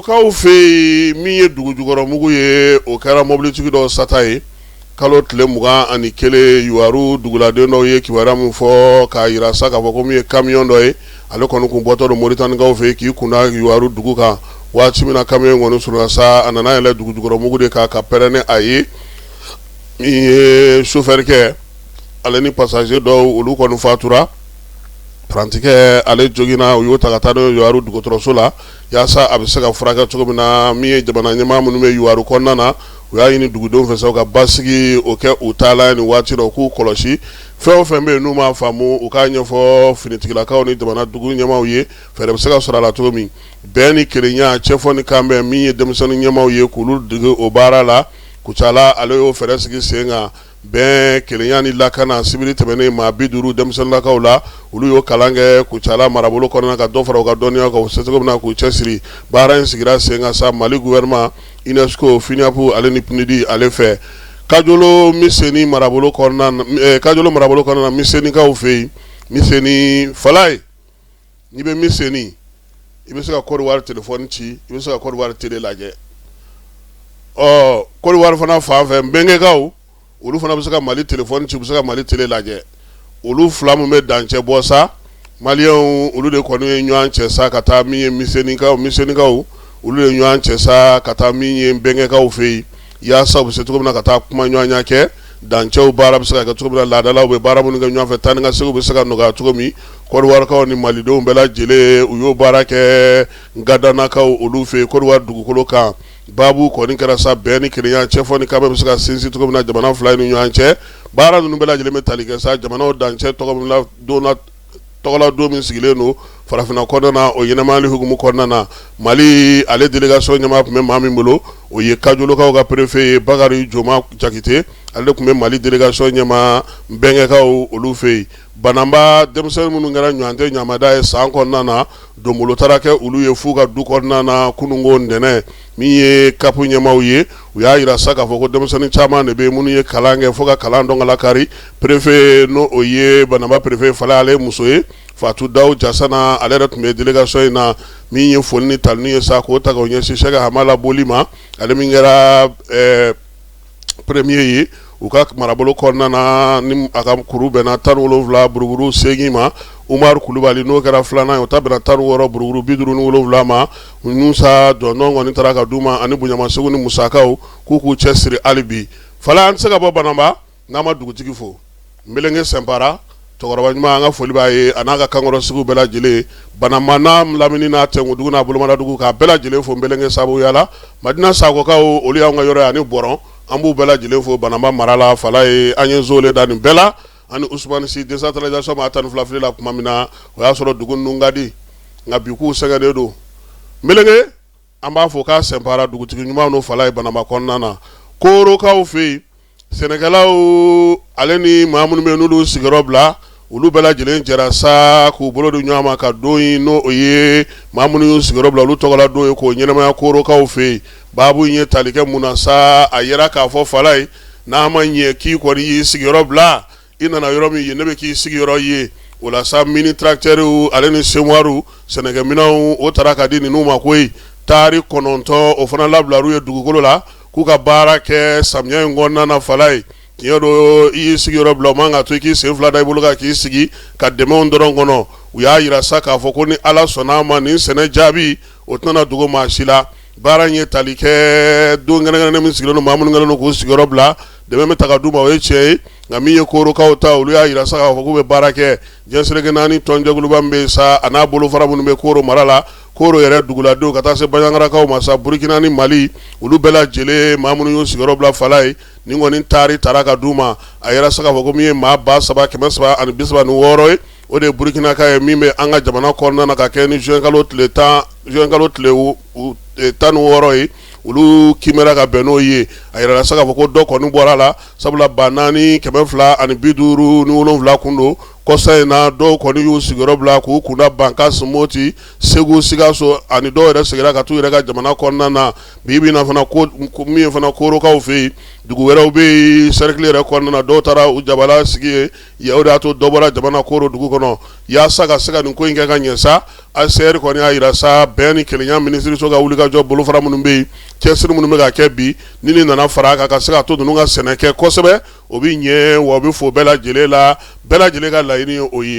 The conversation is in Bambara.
Kaw fɛ yen, min ye dugujukɔrɔmugu ye, o kɛra mobilitigi dɔ sata ye kalo tile 21. Yuwaru duguladen dɔw ye kibaruya min fɔ k'a jira sa k'a fɔ ko min ye kamiyɔn dɔ ye, ale kɔni kun bɔtɔ don Moritanikaw fɛ yen k'i kunda Yuwaru dugu kan. Waati min na kamiyɔn kɔni surunya sa, a nana yɛlɛ dugujukɔrɔmugu de kan ka pɛrɛn ni a ye. Min ye sofɛrikɛ, ale ni passager dɔw, olu kɔni fatura. Parantikɛ, ale joginna, u y'o ta ka taa n'o ye Yuwaru dɔgɔtɔrɔso la yaasa a bɛ se ka furakɛ cogo min na. Min ye jamana ɲɛmaa minnu bɛ Yuwaru kɔnɔna na, u y'a ɲini dugudenw fɛ sa, u ka basigi o kɛ u taalan ye nin waati la, u k'u kɔlɔsi. Fɛn o fɛn bɛ yen n'u m'a faamu, u k'a ɲɛfɔ finitigilakaw ni jamana dugu ɲɛmaaw ye, fɛɛrɛ bɛ se ka sɔrɔ a la cogo min. Bɛn ni kelenya, cɛfɔ ni kanbɛn, min ye denmisɛnnin ɲɛmaaw ye, k'olu dege o baara la Kucala, ale y'o fɛɛrɛ sigi sen kan. Bɛn, kelenya ni lakana, sibiri tɛmɛnen, maa 50 denmisɛnninlakaw la, olu y'o kalan kɛ Kucala marabolo kɔnɔna, ka dɔ fara u ka dɔnniya kan, u se cogo min na k'u cɛsiri. Baara in sigira sen kan sa Mali gouvernement, UNESCO, FUNIAP ale ni PNUD ale fɛ. Kajolo Miseni marabolo kɔnɔna, Kajolo marabolo kɔnɔna, Misenikaw fɛ yen, Miseni Falaye, n'i bɛ Miseni, i bɛ se ka Côte d'Ivoire téléphone ci, i bɛ se ka Côte d'Ivoire télé lajɛ. Ɔ Côte d'Ivoire fana fan fɛ, Nbɛnkɛkaw, olu fana bɛ se ka Mali téléphone ci, u bɛ se ka Mali télé lajɛ. Olu fila min bɛ dancɛ bɔ sa, maliyɛnw, olu de kɔni ye ɲɔgɔn cɛ sa ka taa min ye Misenikaw, Misenikaw, olu ye ɲɔgɔn cɛ sa ka taa min ye Nbɛnkɛkaw fɛ yen, yaasa u bɛ se cogo min na ka taa kuma ɲɔgɔnya kɛ, dancɛw baara bɛ se ka kɛ cogo min na, laadalaw bɛ baara minnu kɛ ɲɔgɔn fɛ, taa ni ka seginw bɛ se ka nɔgɔya cogo min. Kɔdiwarikaw ni malidenw bɛɛ lajɛlen, u y'o baara kɛ Ngadanakaw olu fɛ yen, Kɔdiwari dugukolo kan. Baabu kɔni kɛra sa bɛn ni kelenya, cɛfɔ ni kanbɛn bɛ se ka sinsin cogo min na jamana fila ni ɲɔgɔn cɛ. Baara ninnu bɛɛ lajɛlen bɛ tali kɛ sa jamanaw dancɛ tɔgɔ don tɔgɔla don min sigilen don farafinna kɔnɔna na, o ɲɛnamayali hukumu kɔnɔna na. Mali ale délégation ɲɛmaa tun bɛ maa min bolo, o ye Kajolokaw ka préfet ye, Bakari Joma Jakite. Ale de tun bɛ Mali délégation ɲɛmaa Nbɛnkɛkaw olu fɛ yen. Bananba denmisɛnnin minnu kɛra ɲɔgɔn tɛ ɲamada ye san kɔnɔna na, donbolo taara kɛ olu ye f'u ka du kɔnɔna na kununko ntɛnɛn. Min ye CAP ɲɛmaaw ye, u y'a jira sa k'a fɔ ko denmisɛnnin caman de bɛ minnu ye kalan kɛ fo ka kalan dɔn ka lakari. Préfet, n'o o ye Bananba préfet Falaye, ale ye muso ye, Fatu Dawu Jasana, ale yɛrɛ tun bɛ délégation in na. Min ye foli ni tanuni ye sa k'o ta k'o ɲɛsin Sɛki Hamala Boli ma, ale min kɛra premier ye u ka marabolo kɔnɔna na, ni a ka kuru bɛnna 17 buruburu 8 ma. Umaru Kulubali, n'o kɛra filanan ye, o ta bɛnna 16 buruburu 57 ma. Musa jɔnjɔn kɔni taara ka d'u ma ani bonyamasegin ni musakaw, k'u k'u cɛ siri hali bi. Falaye, an tɛ se ka bɔ Bananba n'an ma dugutigi fo, Nbelenge Sɛnpara, cɛkɔrɔba ɲuman, an ka foli b'a ye, a n'a ka kankɔrɔsigiw bɛɛ lajɛlen, Bananba n'a lamini n'a tɛnkudugu n'a bolomadadugu, k'a bɛɛ lajɛlen fo Nbelenge sababuya la. Madina Sakɔkaw, olu y'an ka yɔrɔ ye, ani Bɔrɔn, an b'u bɛɛ lajɛlen fo Bananba mara la. Falaye, an ye zole da nin bɛɛ la ani Usumani Si. Décentralisation maa 12 fili la tuma min na, o y'a sɔrɔ dugu ninnu ka di, nka bi k'u sɛgɛnnen don. Nbelenge, an b'a fɔ k'a Sɛnpara, dugutigi ɲuman n'o Falaye Bananba kɔnɔna na. Korokaw fɛ yen, sɛnɛkɛlaw ale ni maa minnu bɛ n'olu sigiyɔrɔ bila, olu bɛɛ lajɛlen jɛra sa k'u bolo di ɲɔgɔn ma ka don in, n'o ye maa minnu y'u sigiyɔrɔ bila, olu tɔgɔla don ye, k'o ɲɛnamaya Korokaw fɛ yen. Baabu in ye tali kɛ mun na sa? A yira k'a fɔ Falaye, n'a ma ɲɛ k'i kɔni y'i sigiyɔrɔ bila, i nana yɔrɔ min ye, ne bɛ k'i sigiyɔrɔ ye. O la sa, mini tracteurw ale ni semoirew, sɛnɛkɛminɛnw, o taara ka di ninnu ma koyi. Taari 9, o fana labilar'u ye dugukolo la k'u ka baara kɛ samiya in kɔnɔna na. Falaye, tiɲɛ don, i y'i sigiyɔrɔ bila, o man ka to i k'i sen fila da i bolo kan k'i sigi ka dɛmɛw dɔrɔn kɔnɔ. U y'a jira sa k'a fɔ ko ni Ala sɔnna a ma, nin sɛnɛ jaabi o tɛna dogo maa si la. Baara in ye tali kɛ don kɛrɛnkɛrɛnnen min sigilen don, maa minnu kɛlen don k'u sigiyɔrɔ bila, dɛmɛ bɛ ta ka d'u ma, o ye tiɲɛ ye. Nka min ye Korokaw ta, olu y'a jira sa k'a fɔ k'u bɛ baara kɛ. Diɲɛ seleke naani tɔnjɛkuluba min bɛ yen sa, a n'a bolofara minnu bɛ Koro mara la, Koro yɛrɛ duguladenw ka taa se Banjagarakaw ma sa, Burukina ni Mali, olu bɛɛ lajɛlen, maa minnu y'u sigiyɔrɔ bila Falaye, nin kɔni taari taara ka d'u ma. A yira sa k'a fɔ ko min ye maa 3336 ye, o de ye Burukinaka ye min bɛ an ka jamana kɔnɔna na, ka kɛ ni juin kalo tile 10, juin kalo tile 16 ye, olu kiimɛra ka bɛn n'o ye. A yirala sa k'a fɔ ko dɔ kɔni bɔra a la, sabula 4257 kun don. Kɔsa in na, dɔw kɔni y'u sigiyɔrɔ bila k'u kunda Bankas, Moti, Segu, Sikaso ani dɔw yɛrɛ seginna ka t'u yɛrɛ ka jamana kɔnɔna na. Bi bi in na fana, ko min ye fana Korokaw fɛ yen, dugu wɛrɛw bɛ yen cercle yɛrɛ kɔnɔna na, dɔw taara u jabala sigi yen. O de y'a to dɔ bɔra jama na Koro dugu kɔnɔ. Yaasa ka se ka nin ko in kɛ ka ɲɛ sa, HCR kɔni y'a jira sa, bɛn ni kelenya minisiriso ka wulikajɔ bolofara minnu bɛ yen, cɛsiri minnu bɛ ka kɛ bi, ni nin nana fara a kan ka se ka to ninnu ka sɛnɛ kɛ kosɛbɛ, o bɛ ɲɛ wa o bɛ fo bɛɛ lajɛlen la. Bɛɛ lajɛlen ka laɲini ye o ye.